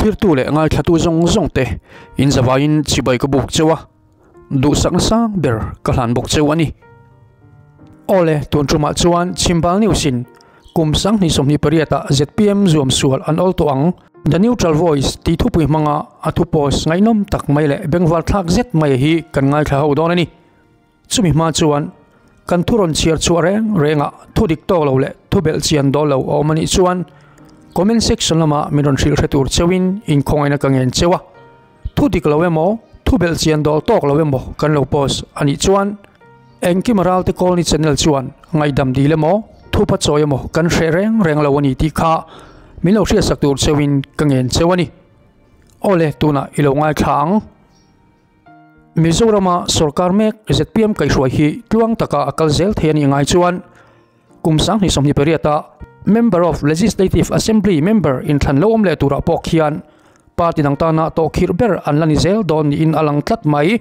Thlirtu leh ngaithlatu zawng zawng te in zavaiin chibai ka buk cheu a, duhsakna sang ber ka hlan bawk cheu a ni. Awle, tun tumah chuan Chhimbal News in kum 2028 ah zpm zuam sual an awl tawh ang, The Neutral Voice tih thupui hmanga a thu post ngaihnawm tak mai leh bengvar thlak zet mai hi kan ngaithla ho dawn a ni. Chumi hma chuan kan thu rawn chhiar chhuah reng rengah thu dik tawk lo leh thu belh chian dawl lo a awm a nih chuan comment section lamah min rawn hrilh hre tur cheuhin inkhawngaihna ka ngen cheu a. Thu dik lo emaw, thu belh chian dawl tawk lo emaw kan lo post a nih chuan Engkima Ralte Colony channel chuan ngaihdam dil emaw, thupa chawi emaw kan hreh reng reng lo a ni tih kha min lo hriatsak tur cheuhin ka ngen cheu a ni. Awle, tunah i lo ngaithla ang. Mizorama sorkar mek zpm kaihhruai hi tluang taka a kal zel thei a nih ngai chuan kum 2028 a Member of Legislative Assembly member inthlan lo awm leh turah pawh khian party dang tana tawhkhirh ber an la ni zel dawn niin a lang tlat mai.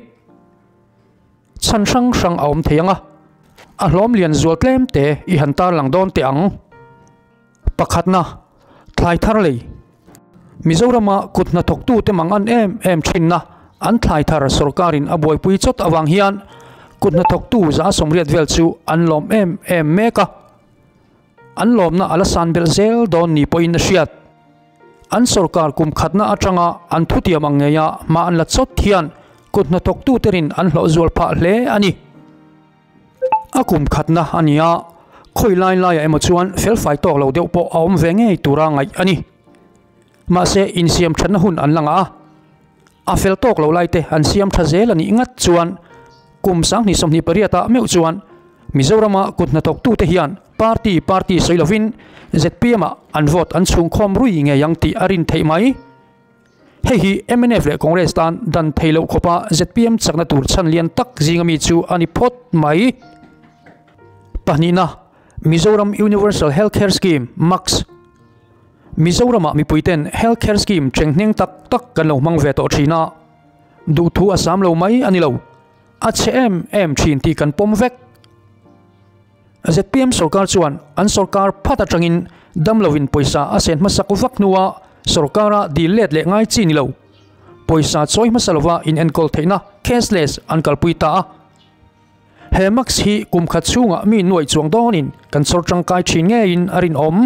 Chhan hrang hrang a awm thei ang a, a hlawm lian zual tlem te i han tarlang dawn teh ang. Pakhatna, thlai thar lei. Mizorama kut hnathawktute mang an em em thinna an thlai thar sorkarin a buaipui chawt avang hian kut hnathawktu 180 vel chu an lawm em em mek a. An lawmna a la san belh zel dawn ni pawhin a hriat. An sorkar kum khatna atanga an thutiam ang ngeia hma an la chawt hian kut hnathawktute rin an hlawh zual phah hle a ni. A kum khatna a ni a, khawi lai laiah emaw chuan felfai tawk lo deuh pawh a awm ve ngei tura ngaih a ni. Mahse, insiam thatna hun an la ngah a, a fel tawk lo laite an siam tha zel a nih ngat chuan kum 2028 ah meuh chuan Mizorama kut hnathawktute hian party party sawi lovin zpm ah an vote an chhungkhawm rui ngei ang tih a rin theih mai. Hei hi mnf leh Congress tan dan thei loh khawpa zpm chakna tur chhan lian tak zinga mi chu a ni phawt mai. Pahnihna, Mizoram Universal Health Care Scheme, MACS. Mizoramah mipuiten Health Care Scheme thengneng tak tak kan lo hmang ve tawh thin a, duhthu a sam lo mai a ni lo, a chhe em em thin tih kan pawm vek. Zpm sorkar chuan an sorkar phat atangin damloin pawisa a sen hmasak vak hnua sorkara dil let leh ngai chi ni lo. Pawisa chawi hmasa lova inenkawl theihna cashless an kalpui ta a. He mask hi kum khat chhungah mi nuaih chuang dawnin kan chhawr tangkai thin ngeiin a rinawm.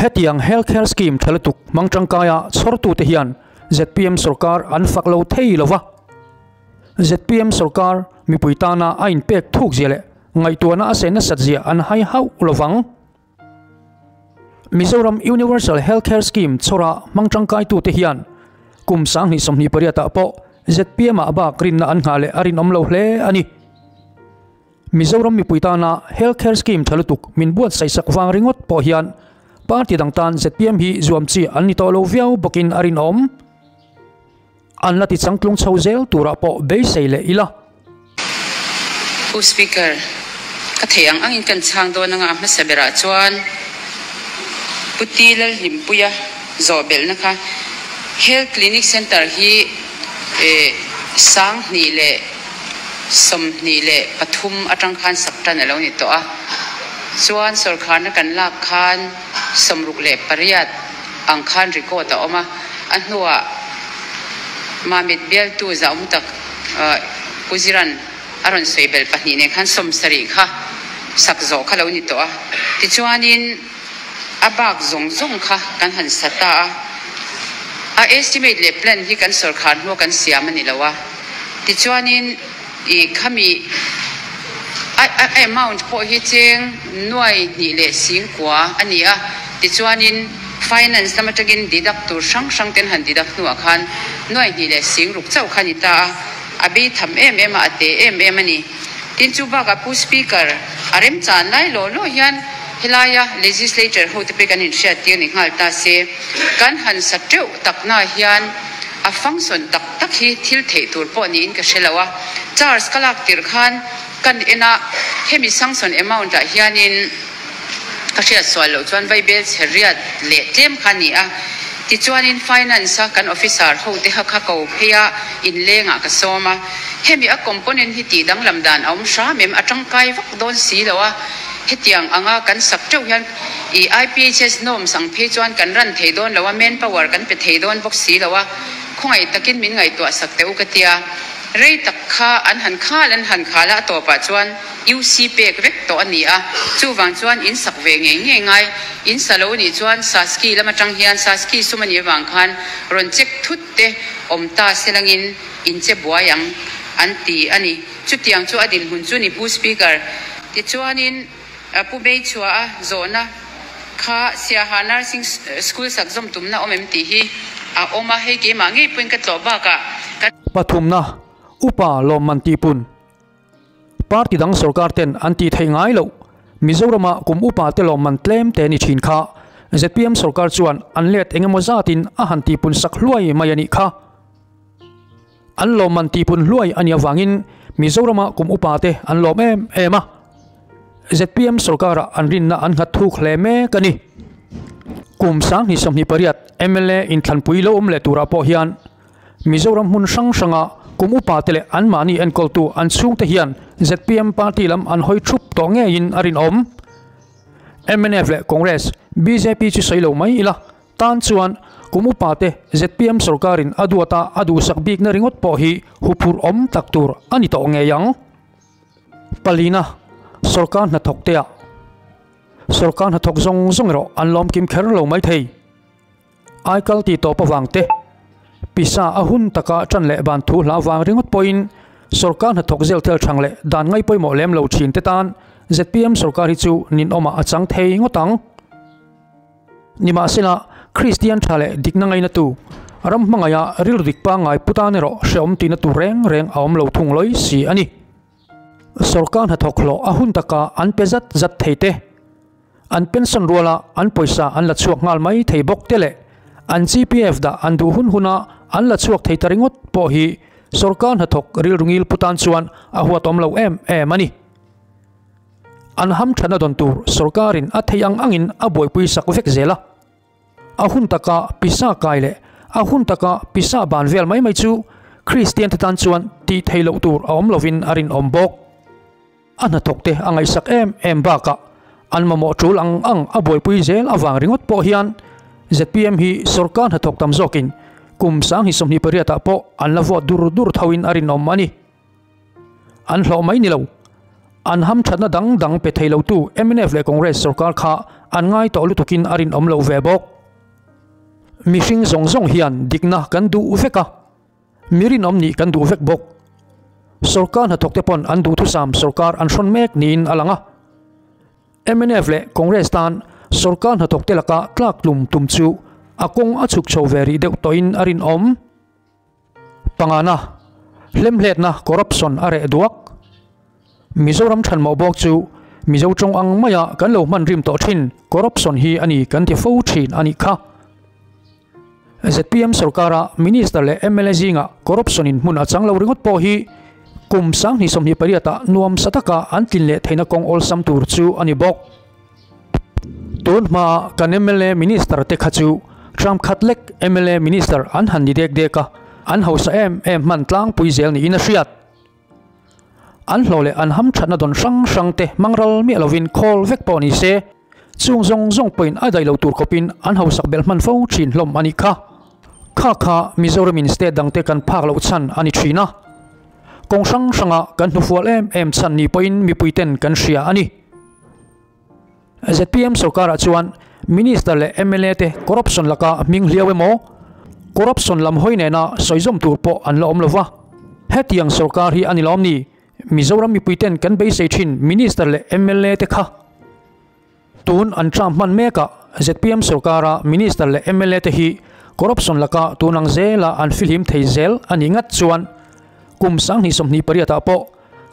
Hetiang health care scheme tha lutuk hmang tangkaia chhawrtute hian zpm sorkar an fak lo thei lo va. Zpm sorkar mipui tana a inpek thuk zia leh ngaihtuahna a se nasat zia an hai hauh lo vang. Mizoram Universal Health Care Scheme chhawra hmang tangkaitute hian kum 2028 ah pawh zpm ah bak rinna an nghah leh a rinawm lo hle a ni. Mizoram mipui tana Health Care Scheme tha lutuk min buatsaih sak vang ringawt pawh hian party dang tan zpm hi zuam chi an ni tawh lo viau bawkin a rinawm. An la ti changtlung chho zel turah pawh beisei leh ila. Pu Speaker, ka theih ang angin kan chhang dawn anga a hmasa berah chuan Pu Ti Lalhlimpuia zawhbelhna kha Health Clinic Centre hi 2023 atang khan sak tan a lo ni tawh a, chuan sawrkharna kan lak khan 68 ang khan record a awm a, a hnuah Mamit bialtu zahawm tak Pu Ziran a rawn sawi belh pahnih nen khan 70 kha sak zawh kha lo ni tawh a, tichuanin a bak zawng zawng kha kan han sa ta a, a estimate leh plan hi kan sawrkhar hnua kan siam a ni lo a, tichuanin ih khami a a amount pawh hi cheng nuai hnih leh singkua a ni a, tichuanin finance lam atangin deduct tur hrang hrang ten han deduct hnuah khan nuai hnih leh singruk chauh kha a ni ta a, a bei tham em em a, a te em em a ni. Tin chu bakah Pu Speaker a remchan lai law law hian helaia Legislature hote pawh kan inhriat tir ni nghal ta se, kan han sa teuh takna hian a function tak tak hi thil theih tur pawh niin ka hre lo a. Charge ka lak tirh khan kan en a, hemi sanction amount ah hianin ka hriat sual loh chuan vaibel chhe riat leh tlem kha a ni a. Tichuanin Finance a kan officer hote kha kha ko phei a, inlengah ka sawm a. Hemi a component hi tih danglam dan a awm hram em? A tangkai vak dawn si lo a. Hetiang anga kan sak teuh hian I IPHS norms ang phei chuan kan run thei dawn lo a, manpower kan pe thei dawn bawk si lo a, khawngaih takin min ngaihtuah sak teh u ka tia. Rei tak kha an han khal an han khal a, a tawpah chuan UC pek vek tawh a ni a, chuvang chuan in sak ve ngei ngei ngai. In sa lo nih chuan Saski lam atang hian Saski sum a nih avang khan rawn check thut te awm ta selangin in che buai ang an ti a ni. Chutiang chu a dinhmun chu ni Pu Speaker. Tichuanin Pu Beichhua a zawhna kha Siaha Nursing School sak zawm tumna awm em tih hi a awm a, hei keimah ngei pawhin ka tlawh bakah kan. Pathumna, Upa Lawmman Tihpun. Party dang sorkar ten an tih theih ngai loh. Mizorama kum upa te lawmman tlem te ni thin kha zpm sorkar chuan an let engemaw zatin a han tihpun sak hluai mai a nih kha. An lawmman tihpun hluai a nih avangin Mizorama kum upa te an lawm em em a. Zpm sorkarah an rinna an nghat thuk hle mek a ni. Kum 2028 mla inthlanpui lo awm leh turah pawh hian Mizoram hmun hrang hranga kum upa te leh anmahni enkawltu an chhungte hian zpm party lam an hawi thup tawh ngeiin a rinawm. Mnf leh Congress, bjp chu sawi lo mai ila tan chuan kum upa te zpm sorkarin a duata a duhsak bikna ringawt pawh hi huphurh awm tak tur a ni tawh ngei ang. Palina, sorkar hnathawk te ah sorkar hnathawk zawng zawng erawh an lawm kim kher lo mai thei. Aikal tih tawp avang te, pisa a hun taka tan leh ban thu hla vang ringawt pawhin sorkar hnathawk zel tel thang leh dan ngai pawimawh lem lo thin te tan zpm sorkar hi chu ninawmah a chang thei ngawt ang. Nimahsela, Kristian tha leh dikna ngaina tu, ram hmangaiha rilru dik pangngai pu tan erawh hrehawm tihna tur reng reng a awm lo thung lawi si a ni. Sorkar hnathawk hlawh a hun taka an pe zat zat thei te, An pension ruala an pawisa an la chhuak nghal mai thei bawk te leh an GPF dah an duh hun huna an la chhuak thei ta ringawt pawh hi sorkar hnathawk rilru ngil pu tan chuan a huatawm lo em em a ni. An hamthatna dawn tur sorkarin a theih ang angin a buaipui sak vek zel a. A hun taka pisa kai leh a hun taka pisa ban vel mai mai chu Kristian te tan chuan tih theih loh tur a awm lovin a rinawm bawk. A hnathawk te a ngaihsak em em bakah an mamawh tul ang ang a buaipui zel avang ringawt pawh hian zpm hi sorkar hnathawk tam zawkin kum 2028 ah pawh an la vote dur dur thoin a rinawm a ni. An hlawh mai ni lo. An hamthatna dang dang pe thei lotu mnf leh Congress sorkar kha an ngai tawh lutukin a rinawm lo ve bawk. Mihring zawng zawng hian dikna kan duh vek a. Mi rinawm nih kan duh vek bawk. Sorkar hnathawk te pawn an duhthusam sorkar an hrawn mek niin a lang a. Mnf leh Congress tan sorkar hnathawk te laka tlak tlum tum chu a kawng a chhuk chho ve rih deuh tawhin a rinawm. Pangana, hlemhletna corruption a reh duak. Mizoram thanmawh bawk chu Mizo tawng ang maia kan lo hman rim tawh thin corruption hi a ni kan ti fo thin a nih kha. Zpm sorkara Minister leh mla zingah corruption in hmun a chang lo ringawt pawh hi kum 2028 ah nuam sa taka an tlin leh theihna kawng awlsam tur chu a ni bawk. Tun hmaa kan mla Minister te kha chu tram khat lek mla Minister an han ni dek dek a, an hausa em em hman tlangpui zel niin a hriat. An hlawh leh an hamthatna dawn hrang hrang te hmang ral miah lovin khawl vek pawh ni se, chung zawng zawng pawhin a daih lo tur khawpin an hausak belh hman fo thin hlawm a nih kha. Kha kha Mizoramin state dangte kan phak loh chhan a ni thin a. Kawng hrang hranga kan hnufual em em chhan ni pawhin mipuiten kan hria a ni. Zpm sorkarah chuan Minister leh mla te corruption laka hming hliau emaw, corruption lam hawi nena sawizawm tur pawh an la awm lova. Hetiang sorkar hi a ni lawm ni? Mizoram mipuiten kan beisei thin Minister leh mla te kha tun an term hman mekah zpm sorkara Minister leh mla te hi corruption laka tun ang zela an fihlim thei zel a nih ngat chuan kum 2028 ah pawh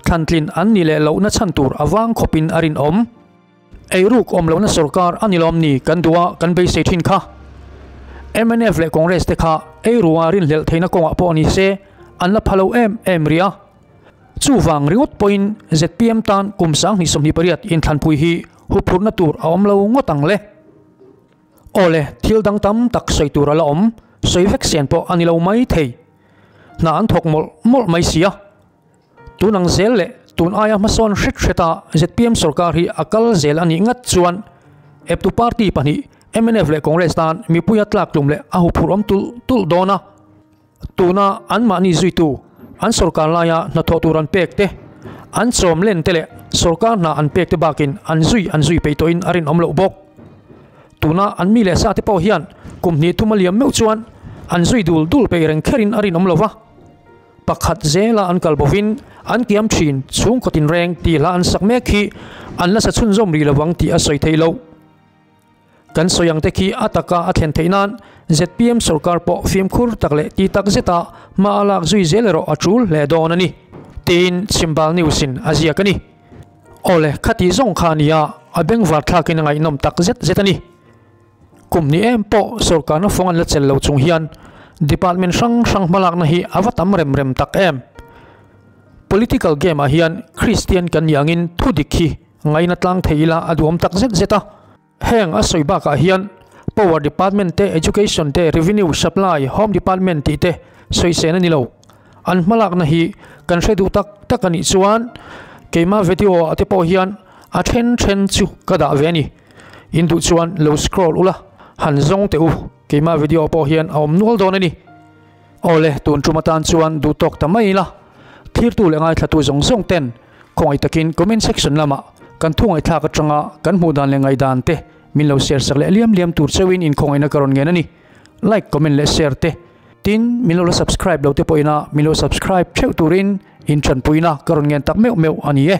Thlantlin an ni leh lohna chhan tur a vang khawpin a rinawm. Eiruk awm lohna sorkar a ni lawm ni kan duh a kan beisei thin kha. Mnf leh Congress te kha eirua rinhlelh theihna kawngah pawh ni se an la pha lo em em rih a. Chuvang ringawt pawhin zpm tan kum 2028 inthlanpui hi huphurhna tur a awm lo ngawt ang le. Awle, thil dang tam tak sawi tur a la awm, sawi vek sen pawh a ni lo mai thei. Hna an thawk mawlh mawlh mai si a. Tun ang zel leh tun aia hmasawn hret hreta zpm sorkar hi a kal zel a nih ngat chuan Eptu party pahnih mnf leh Congress tan mipui a tlak tlum leh a huphurh awm tulh tulh dawn a. Tuna anmahni zuitu an sorkar laia hnathawh tur an pek te, an chawm len te leh sorkar hna an pek te bakin an zui an zui peih tawhin a rinawm loh bawk. Tuna an mi leh sa te pawh hian kum hnih thum a liam meuh chuan an zui dul dul peih reng kherin a rinawm lo va. Pakhat zela an kal bovin an kiam thin chhungkaw tinreng tih hla an sak mek hi an la sa chhunzawm rih lovang tih a sawi theih loh. Kan sawi ang te khi a taka a thlen theih nan zpm sorkar pawh fimkhur tak leh ti tak zeta hma a lak zui zel erawh a tul hle dawn a ni, tiin Chhimbal News in a ziak a ni. Awle, khati zawng kha a nia, a bengvar thlakin a ngaihnawm tak zet zet a ni. Kum hnih em pawh sorkarna fawng an la chelh lo chung hian department hrang hrang hmalakna hi a va tam rem rem tak em. Political game ah hian Kristian kan nih angin thudik hi Ngaina tlang thei ila a duhawm tak zet zet a. Heng a sawi bakah hian Power Department te, Education te, Revenue, Supply, Home Department tih te sawi sen a ni lo. An hmalakna hi kan hre duh tak tak a nih chuan keima video ah te pawh hian a then then chu ka dah ve a ni. In duh chuan lo scroll ula, han zawng teh u, keima video ah pawh hian a awm nual dawn a ni. Awle, tun tum atan chuan duh tawk ta mai ila, thirtu leh ngaithlatu zawng zawng ten khawngaih takin comment section lamah kan thu ngaihthlak atanga kan hmuh dan leh ngaihdan te min lo share sak leh liam liam tur cheuhin inkhawngaihna ka rawn ngen a ni. Like, comment leh share te tin min lo la subscribe lo te pawhin a min lo subscribe theuh turin inthanpuina ka rawn ngen tak meuh meuh a ni e.